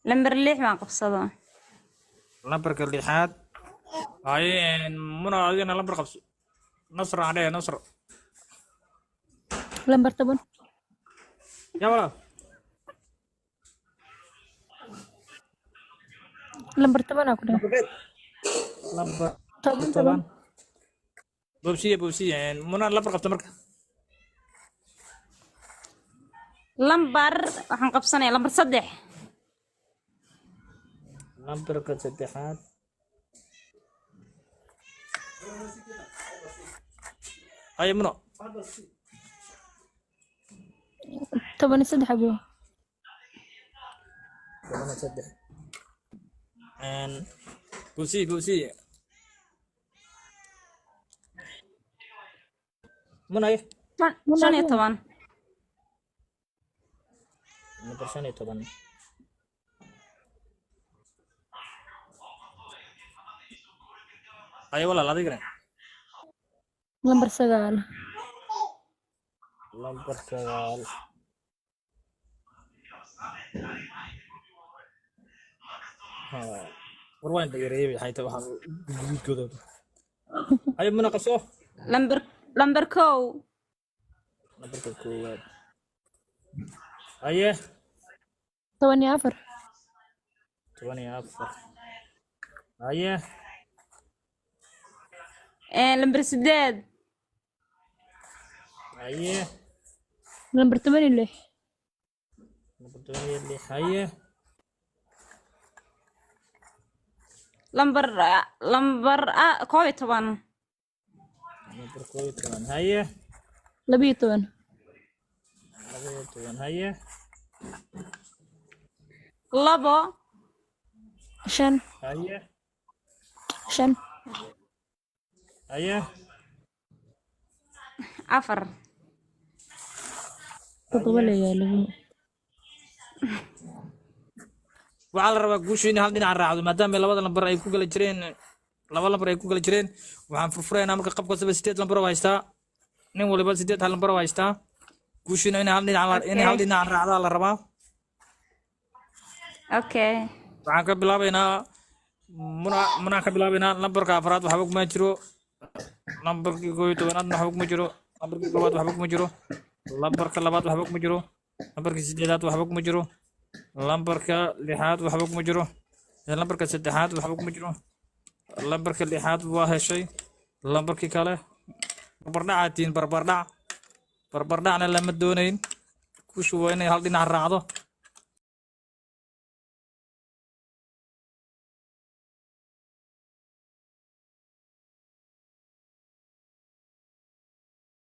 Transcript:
Lambar 6 baan qabsada. Lambarka lixaad. Haye, Muna, adigana lambar qabso. Nasr aan dhehe, Nasr. Lambar 10. Yaa walaal? Lambar 10 aa ku dhahay. Lambar 10. 10. 10. Boobsiya, boobsiya. Muna, lambar qabta marka. Lambar waxaan qabsanayaa lambar 3. Lambarka saddexaad. Haye, Muna. 13, abo. 13. Boobsiya, boobsiya. Muna, haye. 15. Lambar 15. Haye walaal, adigana. Lambar 9. Lambar 9. Ha, war waan dhageereeyay, waxay tahay waxaan guduudkooda. Haye Muna, qabso. Lambar 1. Lambarka koowaad. Haye. 14. 14. Haye. Lambar 8. Haye. Lambar 16. Lambar 16. Haye. Lambar 11. Lambar 11. Haye. 12. 12. Haye. 2. 5. Haye. 5. Haye. 4. 7 la yaalo. Waxaa la rabaa guushu in hal dhinac raacdo, maadaama labada lambar ay ku kala jireen, laba lambar ay ku kala jireen. Waxaan furfuraynaa marka qof kastaba 8 lambar oo haystaa, nin waliba 8 hal lambar oo haystaa. Guushuna in hal dhinac raacdaa la rabaa. Okay. Waxaan ka bilaabaynaa Muna. Munaan ka bilaabaynaa. Lambarka afraad waxba kuma jiro, lambarkii 11aadna waxba kuma jiro, lambarkii koowaad waxba kuma jiro, lambarka labaad waxba kuma jiro, lambarkii sideedaad waxba kuma jiro, lambarka lixaad waxba kuma jiro, lambarka saddexaad waxba kuma jiro, lambarka lixaad waa heshay. Lambarkii kale barbardhacaa tihiin, barbardhac, barbardhacna lama doonayn. Guushu waa inay hal dhinac raacdo.